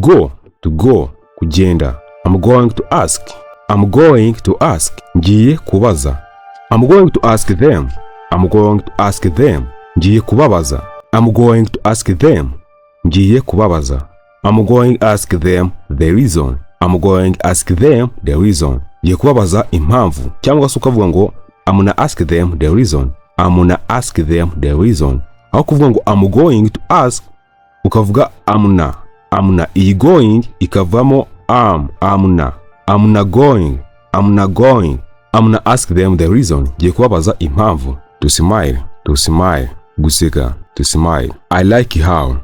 to go, kugenda. I'm going to ask, ngiye kubaza. I'm going to ask them, ngiye kubabaza. I'm going to ask them, ngiye kubabaza. I'm going to ask them the reason, ngiye kubabaza impamvu. Cyangwa se ukavuga ngo I'm gonna ask them the reason, aho kuvuga ngo I'm going to ask ukavuga I'm iyi going ikavamo I'm not going, I'm gonna ask them the reason, ngiye kubabaza impamvu. To smile, guseka. To smile. I like how,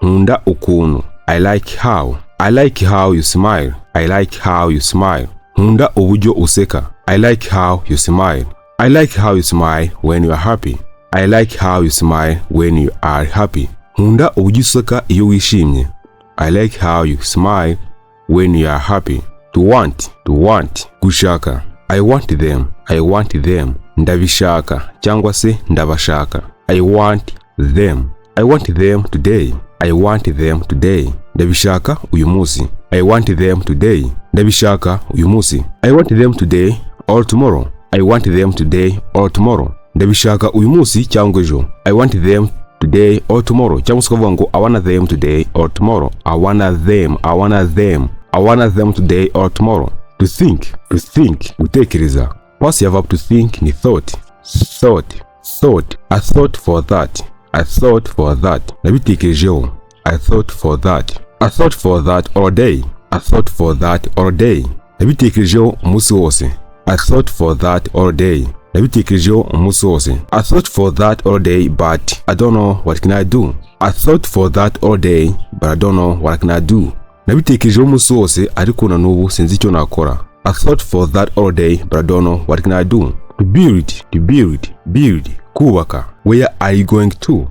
nkunda ukuntu. I like how you smile, nkunda uburyo useka. I like how you smile when you are happy, nkunda uburyo useka iyo wishimye. I like how you smile when you are happy. To want, gushaka. I want them, ndabishaka cyangwa se ndabashaka. I want them today, ndabishaka uyu munsi. I want them today, ndabishaka uyu munsi. I want them today or tomorrow, ndabishaka uyu munsi cyangwa ejo. I want them today or tomorrow, cyangwa se ukavuga ngo I want them today or tomorrow. I want them today or tomorrow. To think, gutekereza. Past ya verb to think ni thought. I thought for that, nabitekerejeho. I thought for that all day, nabitekerejeho umunsi wose. I thought for that all day, nabitekerejeho umunsi wose. I thought for that all day but I don't know what can I do. Nabitekerejeho umunsi wose ariko na n'ubu sinzi icyo nakora. I thought for that all day but I don't know what can I do. To build, kubaka. Where are you going to?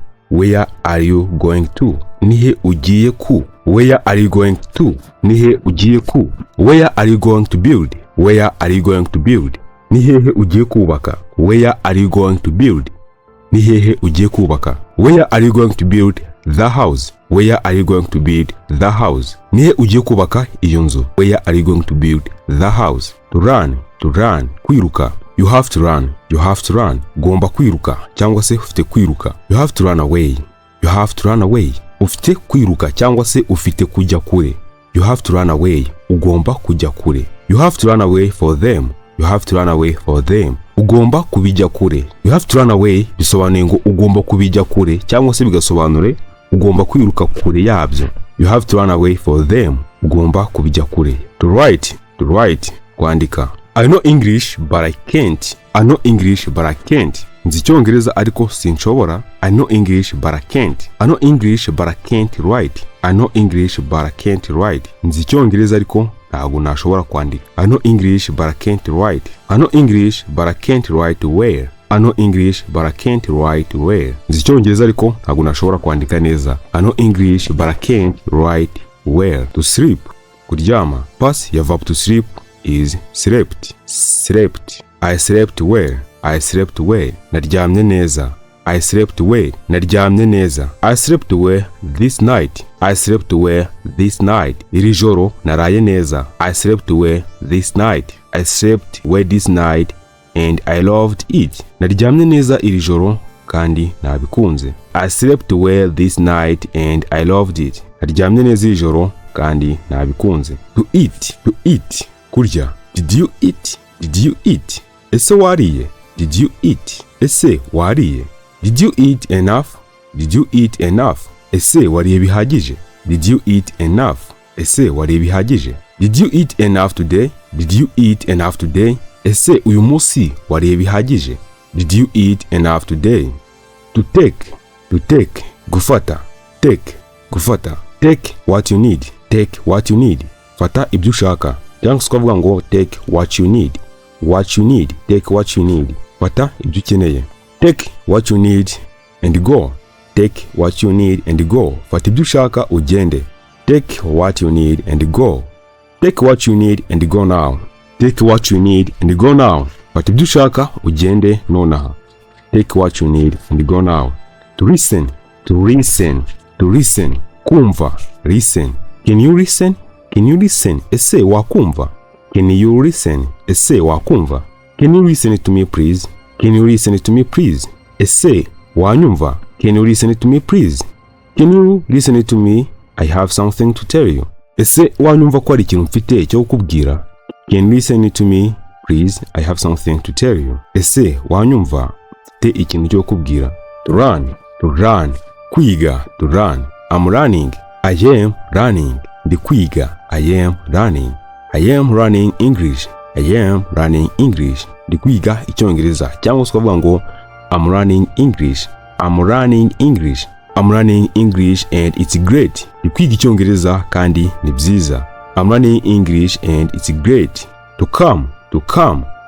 Nihe ugiye ku. Where are you going to build? Nihehe ugiye kubaka. Where are you going to build? Where are you going to build the house? Nihe ugiye kubaka iyo nzu. Where are you going to build the house? To run, kwiruka. You have to run, ugomba kwiruka cyangwa se ufite kwiruka. You have to run away, ufite kwiruka cyangwa se ufite kujya kure. You have to run away, ugomba kujya kure. You have to run away for them, ugomba kubijya kure. You have to run away bisobanuye ngo ugomba kubijya kure cyangwa se bigasobanure ugomba kwiruka kure yabyo. You have to run away for them, ugomba kubijya kure. To write, kwandika. I know English but I can't. Nzi Icyongereza ariko sinshobora. I know English but I can't write. Nzi Icyongereza ariko ntabwo nashobora kwandika. I know English but I can't write. Where. Nzi Icyongereza ariko ntabwo nashobora kwandika neza. I know English but I can't write where. To sleep, kuryama. Past ya verb to sleep is slept. I slept well, naryamye neza. I slept well this night. Iri joro naraye neza. I slept well this night and I loved it. Naryamye neza iri joro kandi nabikunze. I slept well this night and I loved it. Naryamye neza iri joro kandi nabikunze. To eat, kurya. Did you eat? Ese wariye? Did you eat? Ese wariye? Did you eat enough? Ese wariye bihagije? Did you eat enough? Ese wariye bihagije? Did you eat enough today? Ese uyu munsi wariye bihagije? Did you eat enough today? To take, gufata. Take what you need. Fata ibyo ushaka. Cyangwa se ukavuga ngo take what you need. Take what you need. Fata ibyo ukeneye. Take what you need and go. Fata ibyo ushaka ugende. Take what you need and go. Now. Fata ibyo ushaka ugende nonaha. Take what you need and go now. To listen. Kumva. listen. Can you listen? Can you listen? Ese wakumva? Can you listen? Ese wakumva? Can you listen to me please? Can you listen to me please? Ese wanyumva? Can you listen to me please? Can you listen to me? I have something to tell you. Ese wanyumva ko ari ikintu mfite cyo kukubwira? Can you listen to me please? I have something to tell you. Ese wanyumva mfite ikintu cyo kukubwira? To run. Kwiga, to run. I'm running. I am running. Ndi kwiga. I am running. I am running English. I am running English. Ndi kwiga icyongereza. Cyangwa se ukavuga ngo I'm running English. I'm running English. I'm running English and it's great. Ndi kwiga icyongereza kandi ni byiza. I'm running English and it's great. To come.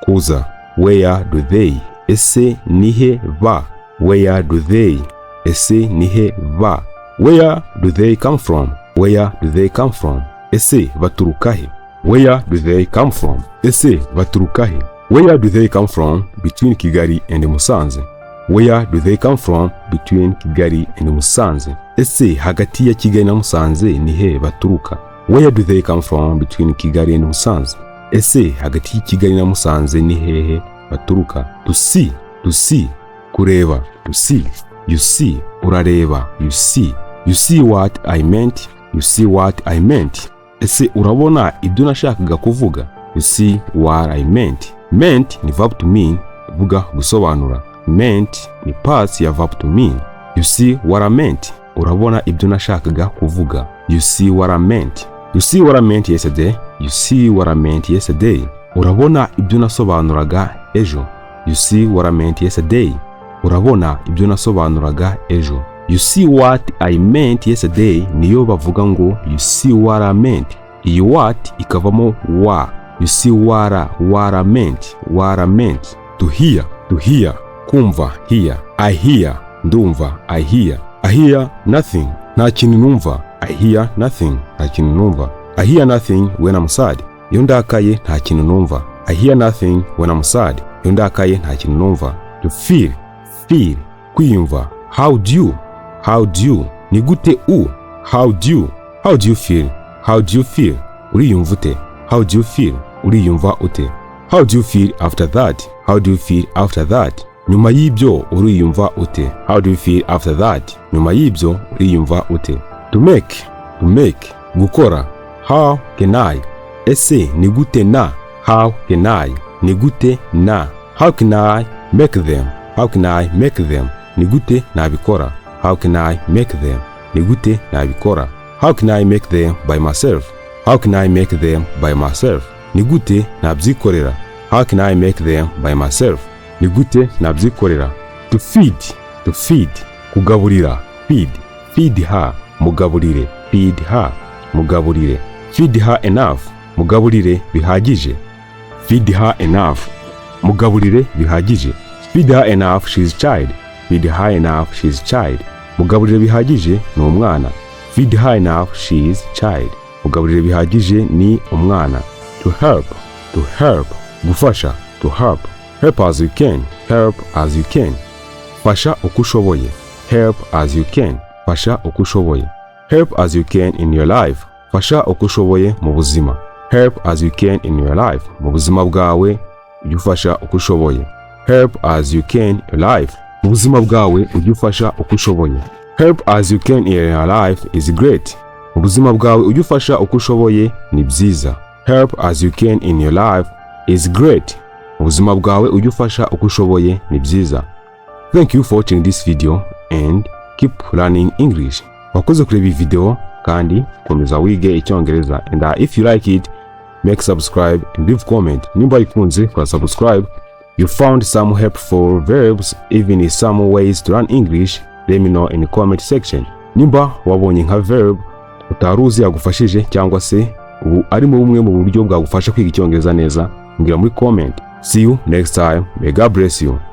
Kuza. Where do they? Ese nihe ba? Where do they? Ese nihe ba? Where do they come from? Where do they come from? Ese baturuka he? Where do they come from? Ese baturuka he? Where do they come from between Kigali and Musanze? Where do they come from between Kigali and Musanze? Ese hagati ya Kigali na Musanze nihe baturuka? Where do they come from between Kigali and Musanze? Ese hagati ya Kigali na Musanze nihehe baturuka? To see, kureba, to see. You see, urareba, you see. You see what I meant? You see what I meant? Ese urabona ibyo nashakaga kuvuga? You see what I meant. Meant ni verb to mean, vuga gusobanura. Meant ni past ya verb to mean. You see what I meant? Urabona ibyo nashakaga kuvuga. You see what I meant. You see what I meant yesterday? You see what I meant yesterday? Urabona ibyo nasobanuraga ejo. You see what I meant yesterday? Urabona ibyo nasobanuraga ejo. You see what I meant yesterday niyo bavuga ngo you see what I meant. Iyi what ikavamo wa. You see what I meant. To hear, kumva, hear. I hear, ndumva, I hear nothing, nta kintu numva. I hear nothing, nta kintu numva. I hear nothing when I'm sad. Iyo ndakaye nta kintu numva. I hear nothing when I'm sad. Iyo ndakaye nta kintu numva. To feel, kwiyumva. How do you? Ni gute u? How do you feel? Uriyumva ute? How do you feel? Uriyumva ute? How do you feel after that? Nyuma y'ibyo uriyumva ute? How do you feel after that? Nyuma y'ibyo uriyumva ute? To make, gukora. How can I? Ese ni gute na? How can I? Ni gute na? How can I make them? Ni gute nabikora. How can I make them? Ni gute nabikora. How can I make them by myself? Ni gute nabyikorera. How can I make them by myself? Ni gute nabyikorera. To feed, kugaburira. Feed her, mugaburire. Feed her enough, mugaburire bihagije. Feed her enough, mugaburire bihagije. Feed her enough, she's child. Mugaburire bihagije ni umwana. Feed her enough, she's child. Mugaburire bihagije ni umwana. To help, gufasha. To help as you can. Fasha uko ushoboye. Help as you can in your life. Fasha uko ushoboye mu buzima. Help as you can in your life. Mu buzima bwawe ujye ufasha uko ushoboye. Help as you can in your life. Mu buzima bwawe ujye ufasha uko ushoboye. Help as you can in your life is great. Mu buzima bwawe ujye ufasha uko ushoboye ni byiza. Help as you can in your life is great. Mu buzima bwawe ujye ufasha uko ushoboye ni byiza. Thank you for watching this video and keep learning English. Wakoze kureba iyi video kandi komeza wige icyongereza, and if you like it, make subscribe and leave comment. Nimba ikunze kora subscribe. You found some helpful verbs, even in some ways to learn English, let me know in the comment section. Nimba wabonye nka verb utaruzi yagufashije cyangwa se ubu ari mu bumwe mu buryo bwagufasha kwiga icyongereza neza, mbwira muri comment. See you next time. May God bless you.